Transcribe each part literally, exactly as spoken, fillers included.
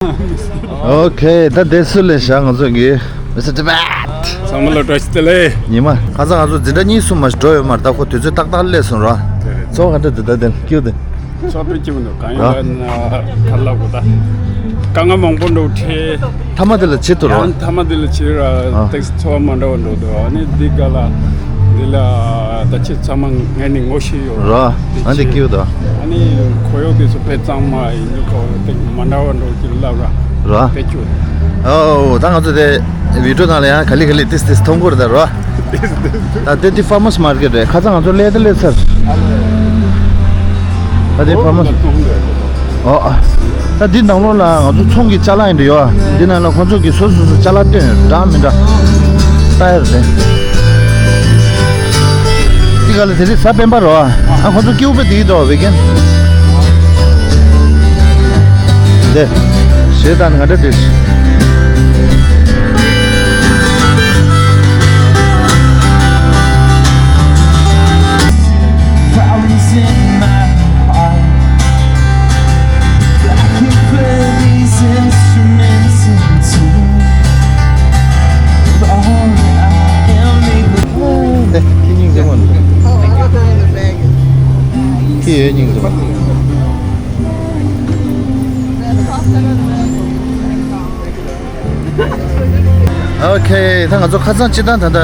ཨོ་ཁེ། ད་དེ་སུ་ལས་བཞག་ང་ཚོ་གི་མི་སི་ཊར་ཊི་བེཊ། ཚང་མ་ལ་བཀྲ་ཤིས་བདེ་ལེགས། ཉི་མ་ཁ་སང་ང་ཚོ་འཛིན་གྲྭ་གཉིས་གསུམ་མ་ཞིག་འགྲོ་ཡོད་མ་རེད། ད་ཁོ་དུས་ཚོད་ཏག་ཏག་སླེབས་སོང་ར། དེ་རེད། ཚོ་ག་འདྲ་འདུག་ད་དེ་ལ་སྐྱིད་དེ། ཚོགས་པའི་སྐྱིད་པོ་འདུག་གང་ཡིན་ཨ། ལབ་ན་ག་ལབ་དགོས་ད། དཀའ་ངལ་མང་པོ་འགྲོ་ཁྲེལ། མཐའ་མ་དེ་ལ་བྱེད་ཐུབ་ར། ཡང་མཐའ་མ་དེ་ལ་བྱེད་ར། ཨ། ཏེག་སི་ཚོར་བ་མ་འདྲ་བ་འགྲོ་འདུག་ཨ་ནི་འདི་ག་ལ་འདི་ལ་ད་ཁྱེད་ཚང་མ་ངས་ནི་ངོ་ཤེས་ཡོད་ར། ཨ་འདི་སྐྱིད་པོ་འདུག་ཨ་ནི་ཁོར་ཡུག་དེ་ཚོ་དཔེ་གཙང་མ་ཡིན་འདུག་ཁོ་ཏེག་མ་འདྲ་བ་འགྲོ་ཁྱེད་ལབ་ར། ར། དཔེ་སྐྱིད་པོ་འདུག་ཨོ་ད་ང་ཚོ་དེ་བི་ཌི་ཡོ་ནང་ལ་ཡང་ག་ལེ་ག་ལེ་ཏིས་ཏིས་མཐོང་གི་རེད་ད་ར། ད་དེ་དེ་ཕར་མར་སི་མར་ཀེཊ་རེད། ཁ་སང་ང་ཚོ་སླེབས་དེ་སླེབས་ཚར། ད་དེ་ཕར་མར་སི། ཨོ་ཨ། ད་འདི་ནང་ལོགས་ལ་ང་ཚོ་ཚོང་གི་ཅ་ལག་ཡིན་འདྲ་ཡོད། འདི་ནང་ལ་ཁོང་ཚོ་གི་སོ་སོ་སོ་ཅ་ལག་སྟོན་འདྲ་མི་འདྲ། ད་ཡར་རེད། འདི་ག་ལ་དེ་རིང་གཟའ་སྤེན་པ་རེད་བ། ཨ་ཁོང་ཚོ་སྐྱིད་པོ་དཔེ་བསྡད་ཀྱི་འདུག་བི་ཀན། འདི། ཞེས་དང་ང་འདྲ་དེ། Problems in my heart. I can play these instruments in tune. But all I am able. ཁྱི་སྙིང་རྗེ་མོ་འདུག་ཁྱི་ཡོད་སྙིང་རྗེ་མོ། ཨོ་ཁེ། ད་ང་ཚོ་ཁ་སང་སྤྱིར་བཏང་ད་ལྟ་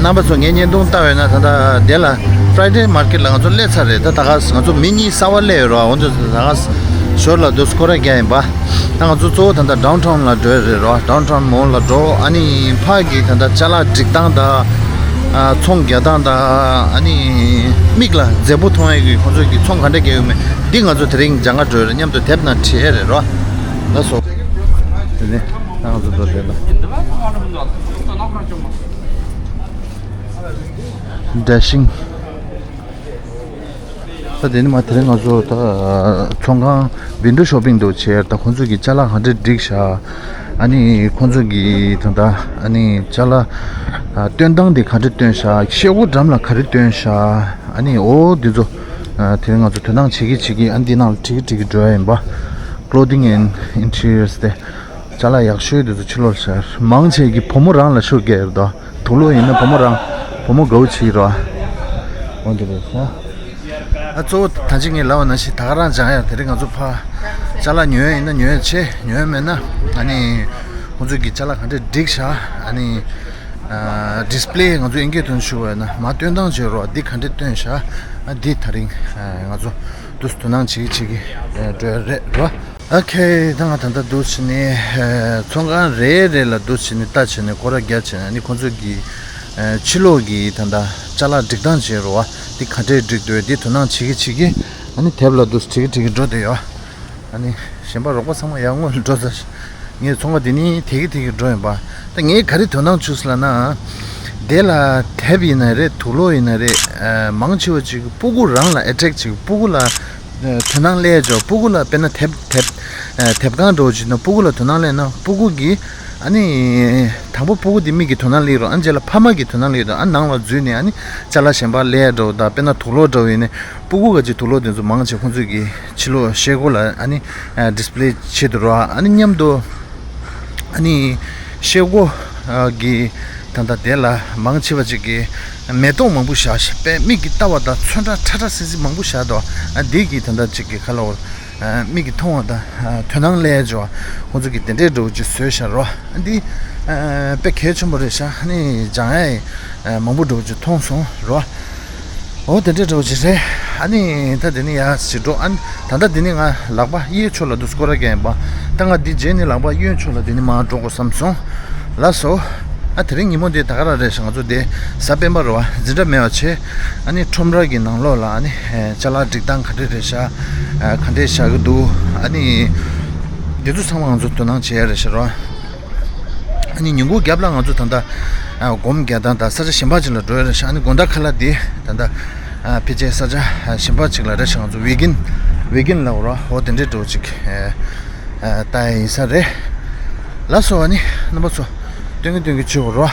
རྣམ་པ་ཚོ་ངའི་བརྙན་ཐུང་ལྟ་བས་ན་ད་ལྟ་དེ་ལ་Friday market ལ་ང་ཚོ་སླེབས་ཚར་རེད། ད་ད་ག་ང་ཚོ་མི་གཉིས་གསར་པ་སླེབས་ཡོད་ར། འོ་ཚོ་ད་ག་ཞོར་ལ་དུ་སྐོར་ར་རྒྱག་ཡིན་པ། ད་ང་ཚོ་གཙོ་བོ་ད་ལྟ་downtown ལ་འགྲོ་ཡི་རེད་ར། downtown mall ལ་འགྲོ། ཨ་ནི་ཕ་གི་ད་ལྟ་ཅ་ལག་སྒྲིག་སྟངས་དང་། ཚོང་རྒྱག་སྟངས་དང་། ཨ་ནི་མིག་ལ་མཛེས་པོ་མཐོང་ཡ་གི་ཁོང་ཚོ་གི་ཚོང་ག་འདྲ་རྒྱག་ཡོད་མེད་འདི་ང་ཚོ་དེ་རིང་སྦྱང་ག་འགྲོ་ཡི་རེད། མཉམ་དུ་དེབ་ནང་བྲིས་ཡ་རེད་ར། ལགས་སོ། དེ་ནས་ང་ཚོ་འགྲོ་བསྡད་ལ། Dashing། ད་དེ་ནི་མ་དེ་རིང་ང་ཚོ་ད་ཚོང་ཁང་window shopping འདུག་བྱས། ད་ཁོང་ཚོ་གི་ཅ་ལག་ག་འདྲས་སྒྲིག་བཞག་ཨ་ནི་ཁོང་ཚོ་གི་ད་ད་ཨ་ནི་ཅ་ལག་སྟོན་སྟངས་དེ་ག་འདྲས་སྟོན་བཞག་ཤེལ་སྒོ་འགྲམ་ལ་ག་རེ་སྟོན་བཞག་ཨ་ནི་འོ་འདི་ཚོ་དེ་རིང་ང་ཚོ་དོ་སྣང་བྱེད་ཀྱི་བྱེད་ཀྱི་ཨ་ནི་འདི་ནང་ལ་ཁྲིད་ཀྱི་ཁྲིད་ཀྱི་འགྲོ་ཡ་ཡིན་པ། Clothing and interiors དེ། ཅ་ལག་ཡག་ཤོས་དེ་ཚོ་ཕྱི་ལོགས་ལ་ཤར། མང་ཆེ་གི་བུ་མོ་རང་ལ་ཤོག་རྒྱག་ཡོད་དོ། དུག་ལོག་ཡིན་ན་བུ་མོ་རང་། བུ་མོ་དགའ་བོ་བྱེད་ཀྱི་རོ། འོ་འདི་རེད་ཤག་ཨ་གཙོ་བོ་ད་ཅི་ངས་ལབ་པ་ནང་བཞིན་ད་ག་རང་སྦྱང་ཡ། དེ་རིང་ང་ཚོ་ཕ་ཅ་ལག་ཉོ་ཡ་ཡིན་ན་ཉོ་ཡ་བྱེད། ཉོ་ཡ་མེད་ན་ཨ་ནི་ཁོང་ཚོ་གི་ཅ་ལག་ག་འདྲས་སྒྲིག་བཞག་ཨ་ནི་ཨ་display ང་ཚོ་ཨིན་སྐད་དོན་ཞུ་བ་ཡིན་ན་མ་སྟོན་སྟངས་བྱེད་རོ། འདི་ག་འདྲས་སྟོན་བཞག་ཨ་འདི་ད་རིང་ཨ་ང་ཚོ་དུས་དོ་སྣང་བྱེད་ཀྱི་བྱེད་ཀྱི་ཨ་འགྲོ་ཡ་རེད་རོ། ཨོ་ཁེ། ད་ང་ད་ལྟ་འདུག་བྱས་ནས་ཨ་ཚོང་ཁང་རེ་རེ་ལ་འདུག་བྱས་ནས་ལྟ་བྱས་ནས་སྐོར་ར་རྒྱག་བྱས་ནས་ཨ་ནི་ཁོང་ཚོ་གི་ཨ་ཕྱི་ལོགས་ཀྱི་ད་ལྟ་ཅ་ལག་སྒྲིག་སྟངས་བྱེད་རོགས་འདི་ག་འདྲས་སྒྲིག་འདུག་འདི་དོ་སྣང་བྱེད་ཀྱི་བྱེད་ཀྱི་ཨ་ནི་དེབ་ལ་འདུག་ཁྲིད་ཀྱི་ཁྲིད་ཀྱི་འགྲོ་བསྡད་ཡོད། ཨ་ནི་གཞན་པ་རོགས་པ་ཚང་མ་ཡར་སྔོན་ལ་འགྲོ་ཚར། ངས་ཚོང་ཁང་འདི་ནས་དེད་ཀྱི་དེད་ཀྱི་འགྲོ་ཡིན་པ། ད་ངས་ག་རེ་དོ་སྣང་བྱུང་ཟེར་ལབ་ན། དེ་ལ་དེབ་ཡིན་ན་རེད། དུག་ལོག་ཡིན་ན་རེད། ཨ་མང་ཆེ་བ་ཅིག་སྤུ་གུ་རང་ལ་ཨེ་ཊེག་ཅིག་སྤུ་གུ་ལ་ཨ་དོ་སྣང་སླེབས་ཡ་ཅིག་སྤུ་གུ་ལ་དཔེར་ན་དེབ་དེབ་ཨ་དེབ་གང་འདྲ་བོ་ཅིག་ན་སྤུ་གུ་ལ་དོ་སྣང་སླེབས་ན་སྤུ་གུ་གིས་ཨ་ནི་དང་པོ་སྤུ་གུ་དེ་མིག་གིས་དོ་སྣང་སླེབས་རོགས། ཨ་ནི་རྗེས་ལ་ཕ་མ་གིས་དོ་སྣང་སླེབས་རོགས། ཨ་ནང་ལ་འཛུལ་ནས་ཨ་ནི་ཅ་ལག་གཞན་པ་སླེབས་ཡ་འདྲ་བོ་དང་དཔེར་ན་དུག་ལོག་འདྲ་བོ་ཡིན་ནའི་སྤུ་གུ་ག་ཅིག་དུག་ལོག་དེ་ཚོ་མང་ཆེ་ཁོང་ཚོས་ཀྱི་ཕྱི་ལོགས་ཤེལ་སྒོ་ལ་ཨ་ནི་ཨ་ཌིས་པི་ལེ་བྱེད་དུ་རོགས། ཨ་ནི་མཉམ་དུ་ཨ་ནི་ཤེལ་སྒོ་ཨ་གི་ད་ལྟ་དེ་ལ་མང་ཆེ་བ་ཅིག་གིས་མེ་ཏོག་མང་པོ་བཞག་ཤག་དཔེ་མིག་གིས་ལྟ་བ་དང་ཚོན་ཁྲ་ཁྲ་ཁྲ་སིལ་སིལ་མང་པོ་བཞག་འདུག་ཨ་འདི་གིས་ད་ལྟ་ཅིག་གི་ཁ་ལོ་ཨ་མིག་གིས་མཐོང་བ་དང་ཨ་དོ་སྣང་སླེབས་ཡ་ཅིག་ཁོང་ཚོ་གིས་དེ་འདྲའི་འདྲ་བོ་ཅིག་བཟོས་ཤག་རོ། ཨ་འདི་ཨ་དཔེ་གལ་ཆེན་པོ་རེད་ཤག་ཨ་ནི་སྦྱང་ཡ་ཡི་ཨ་མང་པོ་འདྲ་བོ་ཅིག་མཐོང་སོང་རོ། འོ་དེ་འདྲའི་འདྲ་བོ་ཅིག་རེད། ཨ་ནི་ད་དེ་ནི་ཡར་ཞིག་འགྲོ། ཨ་ནི་ད་ལྟ་དེ་ནི་ང་ལག་པ་གཡས་ཕྱོགས་ལ་འདུག་སྐོར་ར་རྒྱག་ཡིན་པ། ད་ང་འདི་རྗེས་ནི་ལག་པ་གཡོན་ཕྱོགས་ལ་དེ་ནི་མར་འགྲོ་དགོས་བསམ་སོང་། ལགས་སོ། ཨ་དེ་རིང་ཉིན་མོ་འདི་ད་ག་རང་རེད་ཤག་ང་ཚོ་དེ་གཟའ་སྤེན་པ་རེད་བ། འཛིན་གྲྭ་མེད་པ་བྱས། ཨ་ནི་ཁྲོམ་ར་གི་ནང་ལོགས་ལ་ཨ་ནི་ཨེ་ཅ་ལག་སྒྲིག་སྟངས་ག་འདྲས་རེད་ཤག་ཨ་ག་འདྲས་བཞག་གི་འདུག་ཨ་ནི་དེ་ཚོ་ཚང་མ་ང་ཚོ་དོ་སྣང་བྱེད་ཡ་རེད་ཤག་རོ། ཨ་ནི་ཉིན་གུང་རྒྱབ་ལ་ང་ཚོ་ད་ལྟ་ཨ་སྒོམ་རྒྱག་སྟངས་དང་ས་ཆ་གཞན་པ་ཅིག་ལ་འགྲོ་ཡ་རེད་ཤག་ཨ་ནི་དགོང་དག་ཁ་ལག་འདི་ད་ལྟ་ཨ་ཕལ་ཆེར་ས་ཆ་གཞན་པ་ཅིག་ལ་རེད་ཤག་ང་ཚོ་ཝི་གིན་ཝི་གིན་ལ་འོ་ར་འོ་དེ་འདྲའི་འགྲོ་ཅིག་ཨ་ལྟ་ཡ་ཡིན་ས་རེད། ལགས་སོ། ཨ་ནི་རྣམ་པ་ཚོ་སྟོན་གི་སྟོན་གི་བྱེད་དགོས་རོ།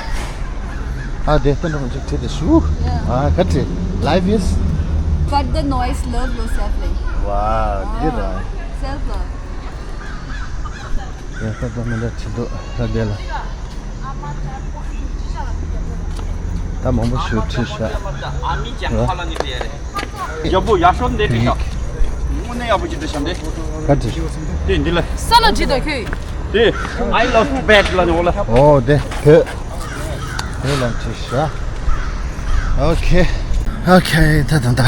ཨ་དེ་སྟོན་གྲོང་ཅིག་བྲིས་ཏེ་ཞུ། ཨ་ག་བྲིས། Life is Cut the noise, love yourself ལེ། ཝའོ། འདི་ར། Self love. ཡ་ད་ད་མི་འདྲ་ཁྲིད་འདུག་ད་དེ་ལ། ད་མང་པོ་ཞིག་ཁྲིད་ཤག་ར། རྒྱལ་པོ་ཡར་ཤོག་འདི་ཁྲིད་ཤག་དངོས་གནས་ཡག་པོ་ཅིག་འདྲ་བྱམས་ཏེ། ག་ཁྲིད། དེ་འདི་ལ། ས་ལ་ཁྲིད་དང་ཁྱོད། དེ། I love Tibet ལ་ནི་འོ་ལ། ཨོ་དེ་བོད། བོད་ལ་ཁྲིད་ཤག་ཨོ་ཁེ། ཨོ་ཁེ། ད་ད་ད།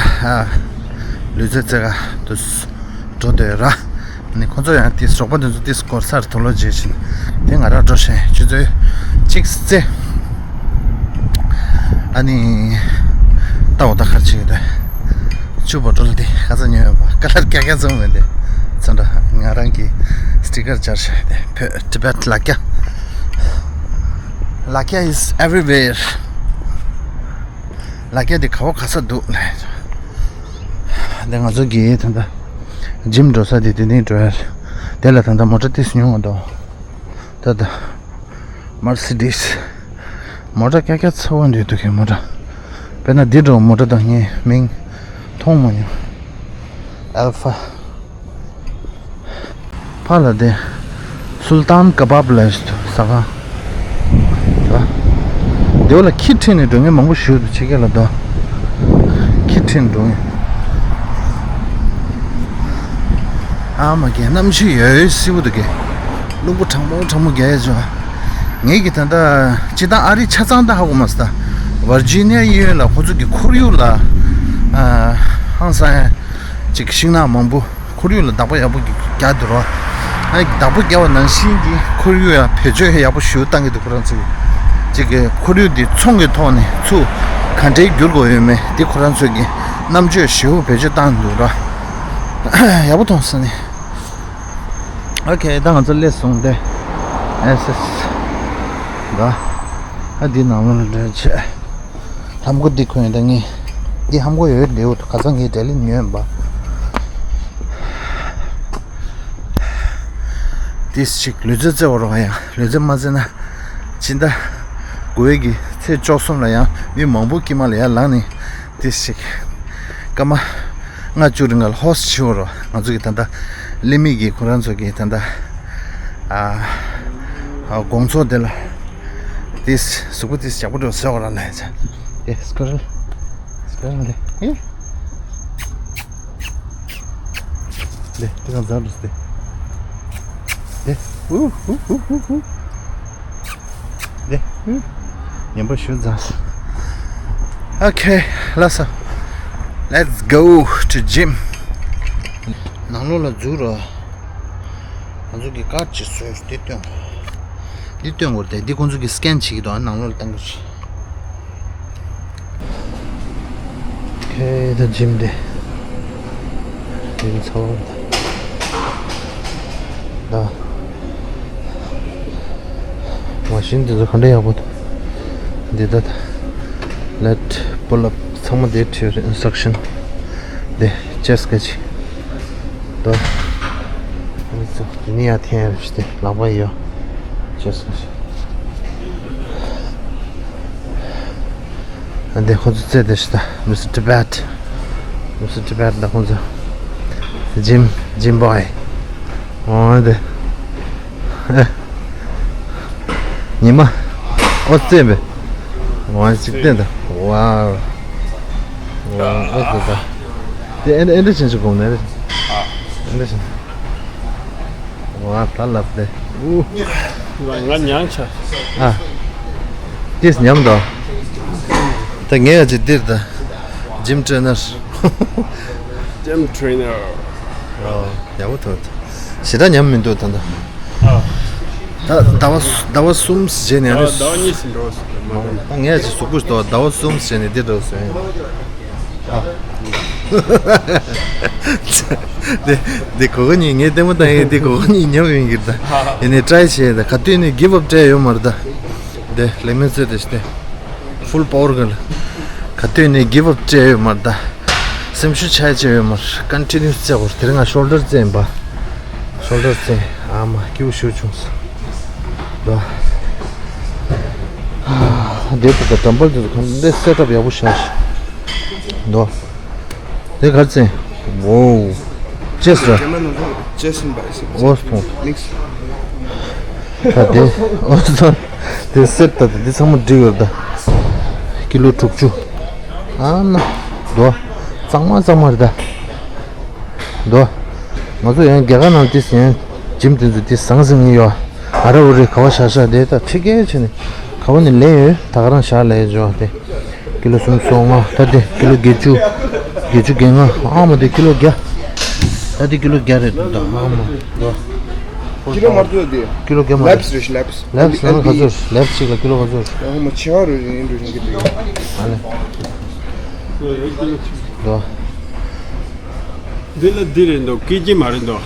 ལུས་རྩལ་རྩེད་ག་དུ་འགྲོ་འདོད་ར། ནི་ཁོ་ཚོ་ཡང་ཏིས་རོགས་པ་དེ་ཚོ་ཏིས་སྐོར་སར་དུ་ལོ་རྗེས་ཕྱིན། དེ་ང་རང་འགྲོ་ཤེས་ཆུ་ཚོད་གཅིག་རྩེ། ཨ་ནི་ལྟ་འོ་ད་ཁར་ཆེ་གི་རེད། ཆུ་བོ་ཊལ་དེ་ཁ་ཚ་ཉོས་ཡོད་པ་ཀ་ལར་ཀྱག་ཀྱག་ཙམ་མེད་དེ། ཚོན་ཁྲ་ང་རང་གི་སི་ཊི་ཀར་སྦྱར་ཤེས་དེ་བོད་Tibet ལ་ཀྱ། ལ་ཀྱ་is everywhere. ལ་ཀྱ་དེ་ག་བ་ག་ས་འདུག་ལ། དེ་ང་ཚོ་གི་ད་ལྟ་ཇིམ་འགྲོ་ས་དེ་དེ་ནས་འགྲོ་ཡ་རེད། དེ་ལ་ད་ལྟ་མོ་ཊ་ཏིས་ཉུང་བ་འདུག་ད་ལྟ་མར་སི་ཌིས། མོ་ཊ་ཀྱ་ཀྱ་ཚ་བོ་འདུག་འདུག་གི་མོ་ཊ། དཔེར་ན་འདི་འགྲོ་མོ་ཊ་དང་ངའི་མིང་མཐོང་མ་མྱོང་། ཨལ་ཕ། ཕ་ལ་དེ། སུལ་ཏཱན་ཀ་བབ་ལ་ཟ་ཁང་། དེ་ལ་ཁྱི་ཁྲིད་ནས་འགྲོ་མཁན་མང་པོ་ཞིག་འདུག་ཕྱི་རྒྱལ་ལ་དོ། ཁྱི་ཁྲིད་འགྲོ་མཁན། ཨ་མ་གི་གནམ་གཤིས་ཡོད་ཡོད་སིལ་བུ་འདུག་གི་རླུང་བུ་གྲང་མོ་གྲང་མོ་རྒྱག་ཡ་བྱུང་། ངེད་ཀྱི་ད་ལྟ་སྤྱི་བཏང་ཨ་རི་ཆ་ཚང་ད་ཧ་གོ་མ་སོང་། ད་ཝར་ཇི་ནི་ཡ་གཡས་གཡོན་ལ་ཁོ་ཚོ་གི་ཁོར་ཡུག་ལ་ཧང་སང་ཡ་ཅིག་ཤིང་ནགས་མང་པོ། ཁོར་ཡུག་ལ་བདག་པོ་ཡག་པོ་རྒྱག་འདུག་རོ། ཨ་བདག་པོ་རྒྱག་པ་ནང་བཞིན་གྱི་ཁོར་ཡུག་ཡང་བེད་སྤྱོད་ཡག་པོ་ཞུ་བཏང་གི་འདུག་ཁོ་རང་ཚོས་ཅིག་གི་ཁོར་ཡུག་འདི་ཚོང་གི་ཐོག་ནས་ཚུར་ག་འདྲའི་བསྒྱུར་དགོས་ཡོད་མེད་འདི་ཁོ་རང་ཚོས་ཀྱི་རྣམ་དཔྱོད་ཞེ་པོ་བེད་སྤྱོད་བཏང་འདུག་རོ། ཡག་པོ་མཐོང་སོང་ནི། ཨོ་ཁེ། ད་ང་ཚོ་སླེབས་སོང་སྟེ། ཨེ་སེ་སི། ད་ཨ་འདི་ནང་ལོགས་ལ་འགྲོ་ཆེ། ལྷམ་གོག་འདི་གོན་ཡོད་ད་ངས། འདི་ལྷམ་གོག་ཡོད་ལེའུ་ཁ་སང་ངས་འབྲས་ལིན་ཉོས་པ། ཏིས་ཅིག་ལུས་རྩལ་རྩེ་བ་རོགས་ཡ། ལུས་རྩལ་མ་རྩེ་ན་སྤྱི་ཟླ་དགུ་པའི་གི་ཚེས་བཅུ་གསུམ་ལ་ཡང་མི་མང་པོ་དཀྱིལ་མ་ལ་ཡར་ལངས་ནས་ཏིས་ཅིག་སྐར་མ་ལྔ་བཅུ་རིང་ལ་ཧོ་སི་ཊི་བྱེད་བ་རོགས། ང་ཚོ་གི་ད་ལྟ་ལི་མི་གི་ཁོ་རང་ཚོ་གི་ད་ལྟ་ཨ་ཨ་དགོང་ཚོགས་དེ་ལ། This གཟུགས་པོ་this ཞག་པོ་འགྲོ་ཟེར་བ་རང་ལས་ཆ། དེ་སྐར་སྐར་ལས་ཧེ། དེ་དེ་གང་ཟག་འགྲོ་སྟེ། དེ་ཧུ་ཧུ་ཧུ་ཧུ་ཧུ། དེ་ཧུ། ཉན་པ་ཞུ་ཛ། Okay, let's let's go to gym. ནང་ལོགས་ལ་འཛུལ་རོགས། ང་ཚོ་གི་ཀར་ཅིག་བཟོས་འདི་སྟོན། འདི་སྟོན་དགོས་རེད་དེ་འདི་ཁོང་ཚོ་གི་སི་ཀེན་བྱེད་ཀྱི་འདུག་ཨ་ནང་ལོགས་ལ་བཏང་དགོས་རེད། ཁེ་ད་ཇིམ་དེ་ཇིམ་ཚ་བོ་ད། མ་ཤིན་དེ་ཚོ་ག་འདྲ་ཡག་པོ་འདུག་འདི་ད་ད། Lat pull up ཚང་མ་དེ་བྲིས་ཡོད་རེད། Instruction དེ་ཅེས་ཀ་ཅིག་ད་ནི་ཡ་འཐེན་ཡ་རེད་དེ་ལག་པ་ཡོད། ཅེས་ཀ་ཅིག་འདི་ཁོ་ཚོ་རྩེད་དེ་ཤི་ད། Mister Tibet Mister Tibet ད་ཁོ་ཚོ་Gym Gym boy འོ་དེ། ཉི་མ། ཨོ་རྩེད་པས། ཝང་ཅིག་བསྟན་ད། ཝའོ། ཝའོ་ཨོ་རྩེད་ད། དེ་ཨེ་ཨེ་འདྲ་ཞིག་ཞིག་གོམ་ནས་རེད། ཨེ་འདྲ་ཞིག་ཝའོ་ད་ལབ་སྟེ། ཨུ། ང་ང་མྱང་ཆ། ཨ། དེས་ཉམས་དང་། ད་ངས་ཡ་ཅིག་འདིར་ད། Gym trainer Gym trainer ཨོ། ཡག་པོ་ཐོག་ཞེ་དྲག་ཉམས་མི་འདུག་ད་ལྟ། ཨ། ད་ཟླ་བ་ཟླ་བ་གསུམ་བྱས་ནས་ཨ་ནི། ཟླ་བ་གཉིས་ཟིན་འགྲོ་སོང་མ་རེད། ད་ངས་ཅིག་གཟུགས་པོ་ཞིག་འདུག་ཟླ་བ་གསུམ་བྱས་ནས་འདི་འགྲོ་སོང་ཨ། འདི་འདི་གོ་གོ་གཉིས་ངས་ལྟད་མོ་བཏང་ཡིན་འདི་གོ་གོ་གཉིས་ཉམས་ཡོང་གི་ད། ཡིན་ནའི་try བྱས་ད་ག་དུས་ནས་give up སྤྲད་ཡོད་མ་རེད་ད། འདི་ལེགས་མེད་ཚོད་དེ་ཞིག་སྟེ། Full power ག་ལ། ག་དུས་ནས་give up སྤྲད་ཡོད་མ་རེད་ད། སེམས་ཤུགས་ཆག་ཡ་ཅིག་ཡོད་མ་རེད། Continuous རྩེ་དགོས་རེད། དེ་རིང་ང་shoulder རྩེ་ཡིན་པ། Shoulder རྩེ་ཨ་མ་སྐྱིད་པོ་ཞེ་པོ་བྱུང་སོང་། ད། དེ་ད་ད་dumbbell དེ་ཚོ་ག་འདྲ་set up ཡག་པོ་བྱས་ཤག་ད། དེ་ག་རེ་རྩེ། Wow chest ར། Chest and biceps ཨོ་སྤོང་། Mix ད་དེ་ཨོ་སོ། དེ་སེར་ད་དེ་ཚང་མ་འགྲིག་ཡོད་ད། ཀི་ལོ་དྲུག་ཅུ། ཨ་ན། དོ། གཙང་མ་གཙང་མ་རེད་ད། དོ། ང་ཚོ་ཡང་རྒྱ་གར་ནང་དེ་ཡང་འཇིམ་དེ་ཚོ་དེ་ཟང་ཟིང་ཡིན་ཡོད། ཨ་ར་འུ་རེ་ག་བ་བཞག་བཞག་དེ་ད་ཁྲི་ཀའི་ཆེ་ནི་ག་བ་ནི་ལེན་ཡོད་ད་ག་རང་བཞག་ལས་ཡོད་ཇོ་དེ། ཀི་ལོ་སུམ་སོ་ལྔ། ད་དེ་ཀི་ལོ་བརྒྱད་ཅུ། བརྒྱད་ཅུ་གྱ་ལྔ། ཨ་མ་དེ་ཀི་ལོ་བརྒྱ། ད་དེ་ཀི་ལོ་བརྒྱ་རེད་འདུག་ད་ཨ་མ་དོ། ཀི་ལོ་མ་རེད་དེ། ཀི་ལོ་བརྒྱ་མ་རེད། ལེབ་སི་རེད་ཤི་ལེབ་སི། ལེབ་སི་ནང་ག་ཚོད་ལེབ་སི་གཅིག་ལ་ཀི་ལོ་ག་ཚོད། ཨ་མ་ཆེ་བ་རུ་ཡིན་རུ་ཡིན་གི་འདུག་ཨ་ལེ། དོ། འདི་ལ་འདི་རེད་འདུག་སྐད་ཀྱི་མ་རེད་འདུག་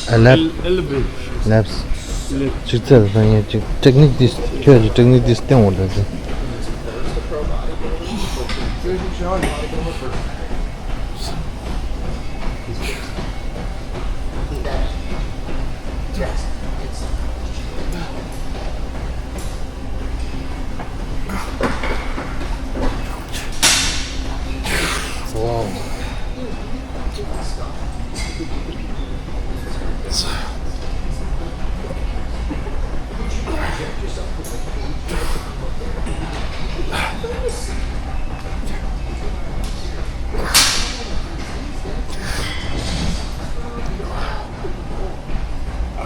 ཨ་ལེབ། ཨེལ་བི། ལེབ་སི། ལེབ། ཅིག་ཙེ་ལ་ཡང་ཅིག་ཊེག་ནིག་འདི་ཁྱོད་ཀྱི་ཊེག་ནིག་འདི་བསྟན་འོང་ད་ཅིག Wow.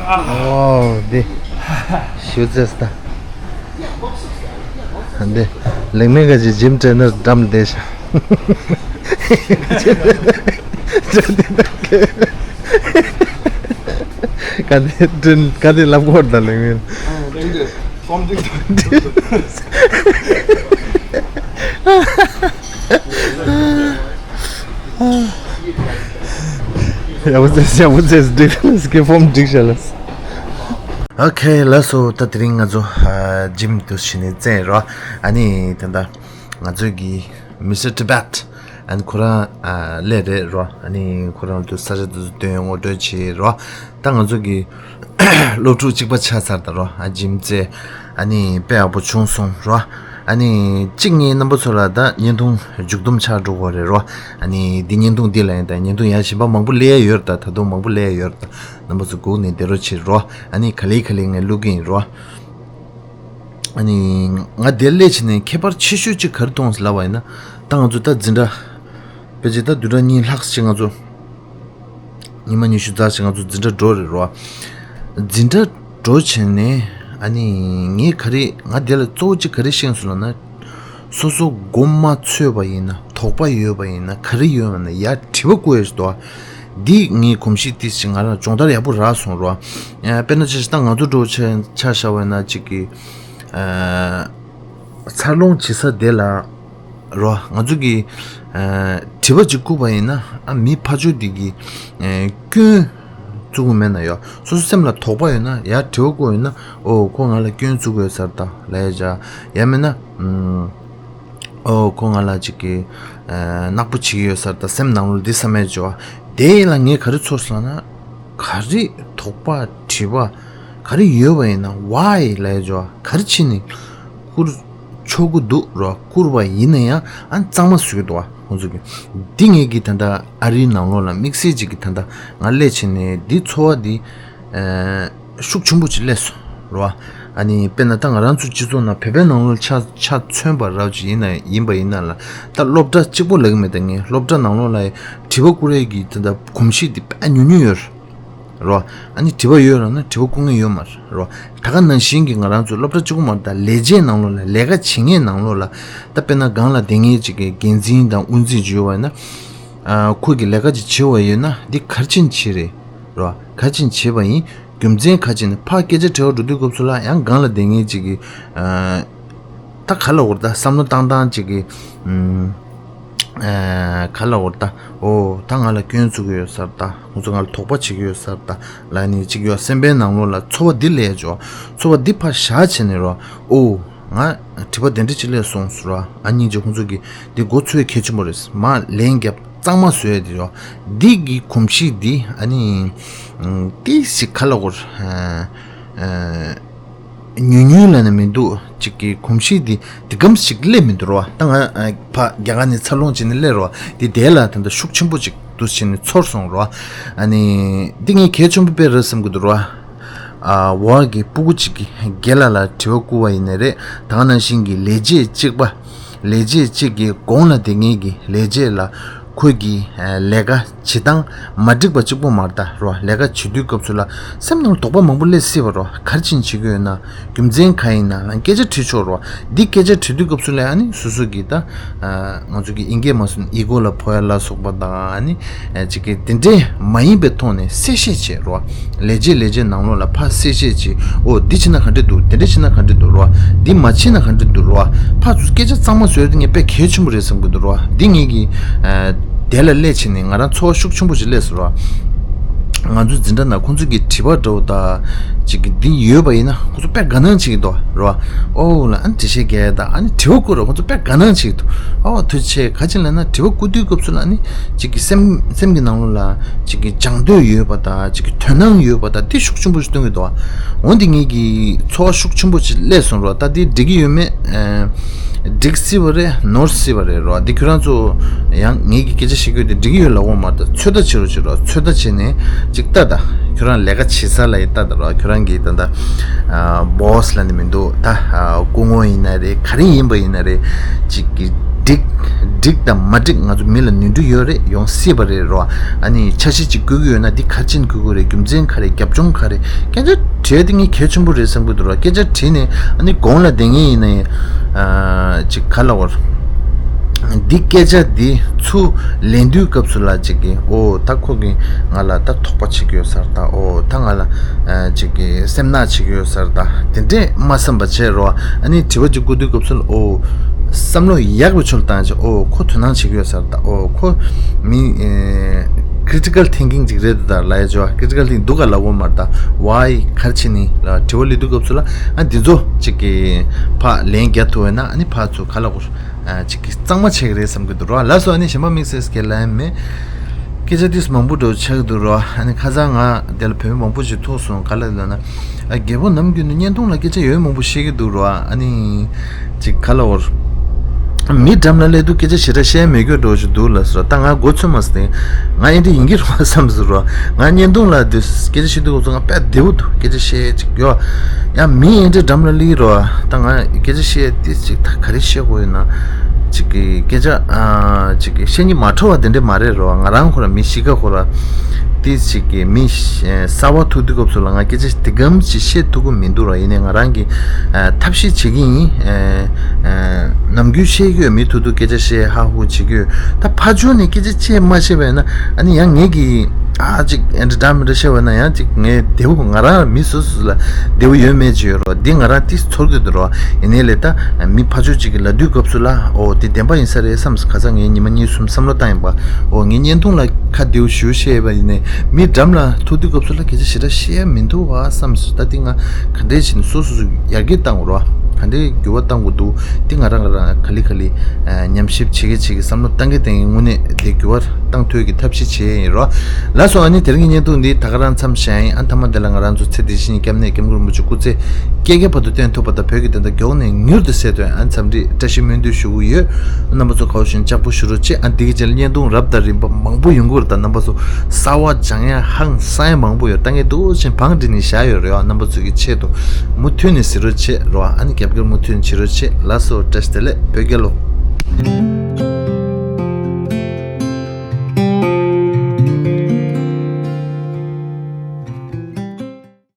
ཨོ་འདི་ཞུ་ཙེས་ད། འདི་ལེགས་མེད་ག་ཅི་ཇིམ་ཊེ་ནར་འགྲམ་བསྡད་ཤག་ག་དེ་དྲིན་ག་དེ་ལབ་གོ་ད་ལེགས་མེད། ཨ་ཅིག་དེ་ཀོམ་ཅིག་ད། ཡག་པོ་ཟེར་ཡག་པོ་ཟེར་འགྲིག་ལ་སི་ཀེ་ཕོམ་འགྲིག་ཤག་ལ། ཨོ་ཁེ་ལགས་སོ། ད་དེ་རིང་ང་ཚོ་ཨ་ཇིམ་དུ་ཕྱིན་ནས་རྩེན་རོ། ཨ་ནི་ད་ལྟ་ང་ཚོའི་གི་མི་སི་ཊར་ཊི་བེཊ་ཨ་ནི་ཁོ་རང་ཨ་སླེབས་རེད་རོ། ཨ་ནི་ཁོ་རང་དུ་ས་རེད་དུ་སྟོན་ངོ་སྤྲོད་བྱེད་རོ། ད་ང་ཚོ་གི་སློབ་ཕྲུག་གཅིག་པ་ཆགས་ཚར་ད་རོ། ཨ་ཇིམ་རྩེ་ཨ་ནི་དཔེ་ཡག་པོ་བྱུང་སོང་རོ། ཨ་ནི་གཅིག་ངའི་རྣམ་པ་ཚོ་ལ་ད་བརྙན་ཐུང་མཇུག་བསྡོམས་ཆགས་འགྲོ་གི་རེད་རོ། ཨ་ནི་འདི་བརྙན་ཐུང་འདི་ལ་ཡིན་ད་བརྙན་ཐུང་ཡང་གཞན་པ་མང་པོ་སླེབས་ཡ་ཡོད་རེད། ད་ད་དུང་མང་པོ་སླེབས་ཡ་ཡོད་རེད། ད་རྣམ་པ་ཚོ་སྒུག་ནས་བསྡད་རོགས་བྱེད་རོ། ཨ་ནི་ག་ལེ་ག་ལེ་ངས་བླུག་གི་ཡིན་རོ། ཨ་ནི་ང་འདིར་སླེབས་བྱས་ནས་ཁྱད་པར་ཆེ་ཤོས་གཅིག་ག་རེ་མཐོང་སོང་ལབ་པ་ཡིན་ན། ད་ང་ཚོ་ད་འཛིན་གྲྭ་ཕལ་ཆེར་ད་བདུན་ཕྲག་གཉིས་ལྷག་ཅིག་ང་ཚོ་ཉི་མ་ཉི་ཤུ་རྩ་ཅིག་ང་ཚོ་འཛིན་གྲྭ་འགྲོ་རེད་རོ། འཛིན་གྲྭ་འགྲོ་བྱས་ནས་ཨ་ནི་ངས་ག་རེ་ང་འདི་ལ་གཙོ་བོ་གཅིག་ག་རེ་ཤེས་སོང་ལབ་ན། སོ་སོ་མགོ་མ་ཚོས་པ་ཡིན་ན་དོགས་པ་ཡོད་པ་ཡིན་ན་ག་རེ་ཡོད་པ་ན་ཡར་དྲི་བ་བཀོད་ཡོད་དོ། འདི་ངའི་གོམས་གཤིས་ཏིས་ཅིག་ང་ལ་སྦྱོང་བརྡར་ཡག་པོ་རག་སོང་རོ། ཨ་དཔེར་ན་ཆ་བཞག་ད་ང་ཚོ་འགྲོ་ཆ་ཆ་བཞག་པ་ཡིན་ན་གཅིག་གི་ཨ་འཚར་ལོངས་བྱེད་ས་དེ་ལ་རོ། ང་ཚོ་གི་ཨ་དྲི་བ་ཅིག་བཀོད་པ་ཡིན་ན་ཨ་མི་ཕར་ཕྱོགས་དེ་གི་ཨ་སྐྱོན་བཙུགས་ཀྱི་མེད་ན་ཡོ། སོ་སོ་སེམས་ལ་དོགས་པ་ཡོད་ན་ཡར་དྲི་བ་བཀོད་ཡོད་ན། ཨོ་ཁོ་ང་ལ་སྐྱོན་བཙུགས་ཡོད་ས་རེད་ད་ལབ་ཡ་ཅིག་ཡང་མིན་ན་ཨམ། ཨོ་ཁོ་ང་ལ་ཅིག་གི་ཨ་ནག་པོ་བྱེད་ཀྱི་ཡོད་ས་རེད་ད་སེམས་ནང་ལོགས་འདི་བསམ་ཡ་ཅིག་ཡོད། དེ་ལ་ངས་ག་རེ་ཚོར་སོང་ན། ག་རེ་དོགས་པ་དྲི་བ་ག་རེ་ཡོད་པ་ཡིན་ན་ཝའི་ལབ་ཡ་ཅིག་ཡོད། ག་རེ་བྱས་ནས་བསྐུར་ཆོག་གི་འདུག་རོ། བསྐུར་བ་ཡིན་ན་ཡང་ཨ་གཙང་མ་བཟོ་གི་འདུག་བ་ཁོང་ཚོ་གི། འདི་ངེད་ཀྱི་ད་ལྟ་ཨ་རིའི་ནང་ལོགས་ལ་དམིགས་བསལ་ཅིག་གི་ད་ལྟ་ང་སླེབས་བྱས་ནས་འདི་ཚོར་བ་འདི་ཨ་ཤུགས་ཆེན་པོ་ཅིག་སླེབས་སོང་རོ། ཨ་ནི་དཔེར་ན་ད་ང་རང་ཚོ་སྤྱི་ཚོགས་ནང་བོད་པའི་ནང་ལོགས་ཆ་ཆ་མཚོན་པ་རབ་ཅིག་ཡིན་ན་ཡིན་པ་ཡིན་ན་ལ་ད་སློབ་གྲྭ་གཅིག་པོ་ལབ་ཀྱི་མེད། ད་ངས་སློབ་གྲྭ་ནང་ལོགས་ལ་དྲི་བ་བསྐུར་ཡས་ཀྱི་ད་ལྟ་གོམས་གཤིས་འདི་དཔེ་ཉུང་ཉུང་ཡོད་རོ། ཨ་ནི་དྲི་བ་ཡོད་ལབ་ན་དྲི་བ་བསྐུར་མཁན་ཡོད་མ་རེད་རོ། ད་ག་ནང་བཞིན་གྱི་ང་རང་ཚོ་སློབ་གྲྭ་གཅིག་པོ་མ་རེད། ད་ལས་བྱེད་ནང་ལོགས་ལ་ལས་ཀ་བྱེད་མཁན་ནང་ལོགས་ལ་ད་དཔེར་ན་སྒང་ལ་བསྡད་མཁན་ཅིག་གི་འགན་འཛིན་དང་དབུ་འཛིན་ཅིག་ཡོད་པ་ཡིན་ན། ཨ་ཁོ་གིས་ལས་ཀ་ཅིག་བྱེད་པ་ཡོད་ན་འདི་ག་རེ་བྱས་ནས་བྱེད་རེད་རོ། ག་རེ་བྱས་ནས་བྱེད་པ་ཡིན། རྒྱུ་མཚན་ག་རེ་བྱས་ནས་ཕར་སྐད་ཆ་དྲི་བ་འགྲོ་དུས་སྐབས་སུ་ལ་ཡང་སྒང་ལ་བསྡད་མཁན་ཅིག་གིས་ཨ་ད་ག་ལབ་དགོས་རེད། ད་བསམ་བློ་བཏང་སྟངས་ཅིག་གིས་ཨམ། ཨ་ག་ལབ་དགོས་རེད། ད་ཨོ་ད་ང་ལ་སྐྱོན་བཙུགས་ཡོད་ས་རེད། ད་ཁོང་ཚོ་ང་ལ་དོགས་པ་བྱེད་ཀྱི་ཡོད་ས་རེད། ད་ལབ་ནས་ཅིག་ཡོད། སེམས་པའི་ནང་ལོགས་ལ་ཚོར་བ་འདི་སླེབས་ཡ་ཅིག་ཡོད། ཚོར་བ་འདི་ཕར་བཞག་བྱས་ནས་རོ། ཨོ། ང་དྲི་བ་དེ་འདྲ་ཅིག་སླེབས་སོང་ཟེར་བ། ཨ་སྙིང་རྗེ། ཁོང་ཚོ་གིས་འདི་མགོ་ཚོས་གལ་ཆེན་པོ་རེད། མར་ལན་རྒྱབ། གཙང་མ་བཟོས་ཡ་དེ་རོ། འདི་གི་གོམས་གཤིས་འདི་ཨ་ནི་ཨམ་ཏིག་ཙམ་ག་ལབ་དགོས་རེད། ཨ་ཨ་ཉུང་ཉུང་ལབ་ན་མི་འདུག་ཅིག་གི་གོམས་གཤིས་འདི་འདི་གམ་ཞིག་སླེབས་མི་འདུག་རོ། ད་ང་ཨ་ཕ་རྒྱ་གར་ནས་འཚར་ལོངས་བྱས་ནས་སླེབས་རོ། འདི་དེ་ལ་ད་ལྟ་ཤུགས་ཆེན་པོ་ཅིག་འདུག་བྱས་ནས་ཚོར་སོང་རོ། ཨ་ནི་འདི་ངས་གལ་ཆེན་པོ་དཔེ་རེད་བསམ་གྱི་འདུག་རོ། ཨ་འོག་གི་སྤུ་གུ་གཅིག་གིས་རྒན་ལགས་ལ་དྲི་བ་བསྐུར་བ་ཡིན་ནའི་རེད། ད་ག་ནང་བཞིན་གྱི་ལས་བྱེད་གཅིག་པ། ལས་བྱེད་གཅིག་གི་གོང་ལ་བསྡད་མཁན་གྱི་ལས་བྱེད་ལ་ཁོ་གིས་ལས་ཀ་བྱེད་སྟངས་མ་འགྲིག་པ་གཅིག་པོ་མ་རེད་ད་རོ། ལས་ཀ་བྱེད་དུས་སྐབས་སུ་ལ་སེམས་ནང་དོགས་པ་མང་པོ་སླེབས་སྲིད་པ་རོ། ག་རེ་བྱས་ནས་བྱེད་ཀྱི་ཡོད་ན། རྒྱུ་མཚན་གང་ཡིན་ན་ལ་སྐད་ཆ་དྲིས་ཆོག་རོ། འདི་སྐད་ཆ་དྲི་དུས་སྐབས་སུ་ལ་ཨ་ནི་སོ་སོ་གིས་ད་ང་ཚོ་གི་ཨིན་སྐད་མ་སོང་ཨི་གོ་ལ་ཕོ་ཡ་ལ་སོགས་པ་དང་ཨ་ནི་ཅིག་གི་དེ་འདྲས་མ་ཡིན་པའི་ཐོག་ནས་གསལ་བཤད་བྱེད་རོ། ལས་བྱེད་ལས་བྱེད་ནང་ལོགས་ལ་ཕར་གསལ་བཤད་བྱེད། ཨོ་འདི་བྱེད་ན་ག་འདྲས་འདུག་དེ་འདྲས་བྱེད་ན་ག་འདྲས་འདུག་རོ། འདི་མ་བྱེད་ན་ག་འདྲས་འདུག་རོ། ཕར་ཚུར་སྐད་ཆ་གཙང་མ་བཟོས་དེ་ངས་དཔེ་གལ་ཆེན་པོ་རེད་བསམ་གི་འདུག་རོ། འདི་ངེད་ཀྱི་དེ་ལ་སླེབས་བྱས་ནས་ང་རང་ཚོར་བ་ཤུགས་ཆེན་པོ་ཞིག་སླེབས་སོང་རོ། ང་ཚོའི་འཛིན་གྲྭ་ནང་ཁོང་ཚོ་གི་དྲི་བ་འདྲ་བོ་དང་ཅིག་གི་འདི་ཡོད་པ་ཡིན་ན་ཁོང་ཚོ་དཔེ་དགའ་སྣང་བྱེད་ཀྱི་འདུག་རོ། ཨོ་ལ་ཨ་ནི་འགྲེལ་བཤད་རྒྱག་ཡ་དང་ཨ་ནི་དྲི་བ་བསྐུར་རོ། ཁོང་ཚོ་དཔེ་དགའ་སྣང་བྱེད་ཀྱི་འདུག་ཨོ་ཐུགས་རྗེ་ཆེ། ག་ཅི་ལབ་ན་དྲི་བ་བསྐུར་དུས་སྐབས་སུ་ལ་ཨ་ནི་ཅིག་གི་སེམས་སེམས་ཀྱི་ནང་ལོགས་ལ་ཅིག་གི་སྦྱང་འདོད་ཡོད་པ་དང་ཅིག་གི་དོ་སྣང་ཡོད་པ་དང་དེ་ཤུགས་ཆེན་པོ་ཞིག་སྟོན་གྱི་འདུག་འོན་ཏེ་ངེད་ཀྱི་ཚོར་བ་ཤུགས་ཆེན་པོ་ཞིག་སླེབས་སོང་རོ། ད་དེ་འགྲིག་གི་ཡོད་མེད། འགྲིག་སྲིད་པ་རེད་ནོར་སྲིད་པ་རེད་རོ། འདི་ཁྱོད་རང་ཚོ་ཡང་ངེད་ཀྱི་སྐད་ཆ་བཤད་རྒྱུ་དེ་འགྲིག་གི་ཡོད་ལབ་དགོས་མ་རེད། ཚོད་ལྟ་བྱེད་རོགས་བྱེད་རོགས། ཚོད་ལྟ་བྱས་ནས་ཅིག་ལྟ་ད། ཁྱོད་རང་ལས་ཀ་བྱེད་ས་ལ་ཡི་ལྟ་ད་རོ། ཁྱོད་རང་གི་ད་ལྟ་བོ་སི་ལབ་ནི་མི་འདུག་ད་སྐུ་ངོ་ཡིན་ན་རེད། ག་རེ་ཡིན་པ་ཡིན་ན་རེད། ཅིག་གི་འགྲིག་འགྲིག་དང་མ་འགྲིག་ང་ཚོ་མི་ལ་ནོར་འཁྲུལ་ཡོད་རེད། ཡོང་སྲིད་པ་རེད་རོ། ཨ་ནི་འཆར་གཞི་ཅིག་བཀོད་ཀྱི་ཡོད་ན་འདི་ག་རེ་བྱས་ནས་བཀོད་དགོས་རེད། རྒྱུ་མཚན་ག་རེ། རྒྱབ་ལྗོངས་ག་རེ། སྐད་ཆ་དྲིས་དེ་ངས་གལ་ཆེན་པོ་རེད་བསམ་གྱི་འདུག་ར། སྐད་ཆ་དྲིས་ནས་ཨ་ནི་གོང་ལ་བསྡད་མཁན་ཡིན་ན་ཡང་ཅིག་ག་ལབ་དགོས་རེད། འདི་སྐད་ཆ་འདི་ཚུར་ལེན་དུས་སྐབས་སུ་ལ་ཅིག་གིས་ཨོ་ད་ཁོ་གིས་ང་ལ་ད་དོགས་པ་བྱེད་ཀྱི་ཡོད་ས་རེད་ད། ཨོ་ད་ང་ལ་ཅིག་གིས་སེམས་ནག་བྱེད་ཀྱི་ཡོད་ས་རེད་ད། དེ་འདྲས་མ་བསམ་པ་བྱས་རོ། ཨ་ནི་དྲི་བ་ཅིག་བསྐུར་དུས་སྐབས་སུ་ལ་ཨོ་བསམ་བློ་ཡག་པོ་ཆོལ་བཏང་བྱས། ཨོ་ཁོ་དོ་སྣང་བྱེད་ཀྱི་ཡོད་ས་རེད་ད། ཨོ་ཁོ་མི་ཨེ་critical thinking ཅིག་རེད་ད་ལབ་ཡ་ཅོ། Critical thinking འདུག་ག་ལབ་དགོས་མ་རེད་ད། Why ག་རེ་བྱས་ནས་ལ་དྲི་བ་སླེབས་དུས་སྐབས་སུ་ལ་ཨ་འདི་ཚོ་ཅིག་གི་ཕར་ལན་རྒྱག་ཐུབ་པ་ཡིན་ན་ཨ་ནི་ཕར་ཚུར་ག་ལབ་དགོས་ཅིག་གི་གཙང་མ་ཆགས་ཀྱི་རེད་བསམ་གྱི་འདུག་རོ། ལགས་སོ། ཨ་ནི་གཞན་པ་དམིགས་བསལ་གྱི་ལན་མེད། སྐད་ཆ་ཏིས་མང་པོ་འགྲོ་ཆགས་ཀྱི་འདུག་རོ། ཨ་ནི་ཁ་སང་ང་དེ་ལ་བོད་མི་མང་པོ་ཞིག་ཐུག་སོང་། ག་ལ་ལབ་ན། ཨ་རྒད་པོ་ནམ་རྒྱུན་དུ་བརྙན་ཐུང་ལ་སྐད་ཆ་ཡོད་མང་པོ་བཤད་ཀྱི་འདུག་རོ། ཨ་ནི་ཅིག་ག་ལབ་དགོས་རེད། མི་འགྲམ་ལ་སླེབས་དུས་སྐད་ཆ་ཞེ་དྲག་བཤད་མེད་སྐྱོ་འགྲོ་ཞིག་འདུག་ལབ་སོང་། ད་ང་མགོ་ཚོད་མ་སོང་། ང་ཨེ་འདྲ་ཡིན་གྱི་རེད་བསམ་སོང་རོ། ང་བརྙན་ཐུང་ལ་དུས་སྐད་ཆ་བཤད་དུས་སྐབས་སུ་ང་དཔེ་བདེ་པོ་འདུག་སྐད་ཆ་བཤད་ཅིག་ཡོད། ཡང་མི་ཨེ་འདྲ་འགྲམ་ལ་སླེབས་རོ། ད་ང་སྐད་ཆ་བཤད་དེ་ཅིག་ད་ག་རེ་བཤད་དགོས་ཡོད་ན། ཅིག་གི་སྐད་ཆ་ཨ་ཅིག་གི་བཤད་སྙིང་མ་བྲོ་བ་དེ་འདྲ་མ་རེད་རོ། ང་རང་ཁོ་ར་མི་གཤིས་ཀ་ཁོ་ར་དེ་ཅིག་གི་མི་གསར་པ་ཐུག་དུས་སྐབས་སུ་ལ་ང་སྐད་ཆ་དེ་གམ་ཅིག་བཤད་ཐུབ་ཀྱི་མི་འདུག་རོ། ཡིན་ནའི་ང་རང་གི་ཨ་ཐབས་ཤེས་བྱེད་ཀྱི་ཡིན། ཨ་ཨ་ནམ་རྒྱུན་བཤད་ཀྱི་ཡོད། མི་ཐུག་དུས་སྐད་ཆ་བཤད་ཧ་ཧུ་བྱེད་ཀྱི་ཡོད། ད་ཕར་ཕྱོགས་ནས་སྐད་ཆ་བཤད་མ་ཤེས་པ་ཡིན་ན་ཨ་ནི་ཡང་ངེད་ཀྱི་ཨ་ཅིག་ཨེ་འདྲ་འདྲ་མི་འདྲ་བཤད་པ་ན་ཡང་ཅིག་ངས་བདེ་པོ་ང་རང་མི་སོ་སོ་ལ་བདེ་པོ་ཡོད་མེད་ཅིག་ཡོད་རོ། འདི་ང་རང་ཏིས་ཚོར་གྱི་འདུག་རོ། ཡིན་ནའི་ལས་ད་མི་ཕར་ཕྱོགས་ཅིག་གིས་ལབ་དུས་སྐབས་སུ་ལ་ཨོ་དེ་བདེན་པ་ཡིན་ས་རེད་བསམ། ཁ་སང་ངས་ཉི་མ་གཉིས་གསུམ་བསམ་བློ་བཏང་ཡིན་པ། ཨོ་ངས་བརྙན་ཐུང་ལ་ཁ་བདེ་པོ་ཞུ་བཤད་པ་ཡིན་ནའི་མི་འགྲམ་ལ་ཐུག་དུས་སྐབས་སུ་ལ་སྐད་ཆ་ཞེ་དྲག་བཤད་ཡ་མི་འདུག་བ་བསམ་སོང་། ད་འདི་ང་ག་འདྲས་བྱས་ནས་སོ་སོ་སོ་ཡར་རྒྱས་བཏང་དགོས་རོ། ག་འདྲས་འགྱུར་བ་བཏང་དགོས་འདུག་འདི་ང་རང་ང་རང་ག་ལེ་ག་ལེ་ཉམས་ཞིབ་བྱེད་ཀྱི་བྱེད་ཀྱི་བསམ་བློ་བཏང་གི་བཏང་གི་དངོས་གནས་དེ་འགྱུར་བ་བཏང་ཐུབ་ཀྱི་ཐབས་ཤེས་བྱེད་ཡིན་རོ། ལགས་སོ། ཨ་ནི་དེ་རིང་གི་བརྙན་ཐུང་འདི་ད་ག་རང་མཚམས་བཞག་ཡིན། ཨ་མཐའ་མ་འདི་ལ་ང་རང་ཚོ་ཚེ་འདི་ཕྱི་གཉིས་སྐྱབས་གནས་སྐྱབས་མགོན་རིན་པོ་ཆེ་སྐུ་ཚེ་བསྐལ་བརྒྱའི་བར་དུ་བརྟན་ཐུབ་པ་དང་བོད་ཀྱི་བདེན་མཐའ་མགྱོགས་ནས་མྱུར་དུ་གསལ་ཐོན། ཨ་འཚམས་འདྲི་བཀྲ་ཤིས་སྨོན་འདུན་ཞུ་གི་ཡོད། རྣམ་པ་ཚོ་ག་བ་བཞིན་ལྕགས་པོ་བཞུ་རོགས་བྱེད། ཨ་འདི་གི་རྗེས་ལ་བརྙན་ཐུང་རབ་དང་རིམ་པ་མང་པོ་ཡོང་གི་རེད། ད་རྣམ་པ་ཚོ་གསར་པ་སྦྱང་ཡ་ཧང་སང་ཡ་མང་པོ་ཡོད། ལྟ་མཁན་འདུག་ཅིང་བང་སྒྲིག་ནས་བཞག་ཡོད་རེད། ཨ་རྣམ་པ་ཚོ་གི་ཆེད་དུ་མུ་མཐུད་ནས་གཟིགས་རོགས་བྱེད་རོགས། ཨ་ནི་རྒྱབ་སྐྱོར་མུ་མཐུད་ནས་བྱེད་རོགས་བྱེད། ལགས་སོ། བཀྲ་ཤིས་བདེ་ལེགས། བོད་རྒྱལ་ལོ།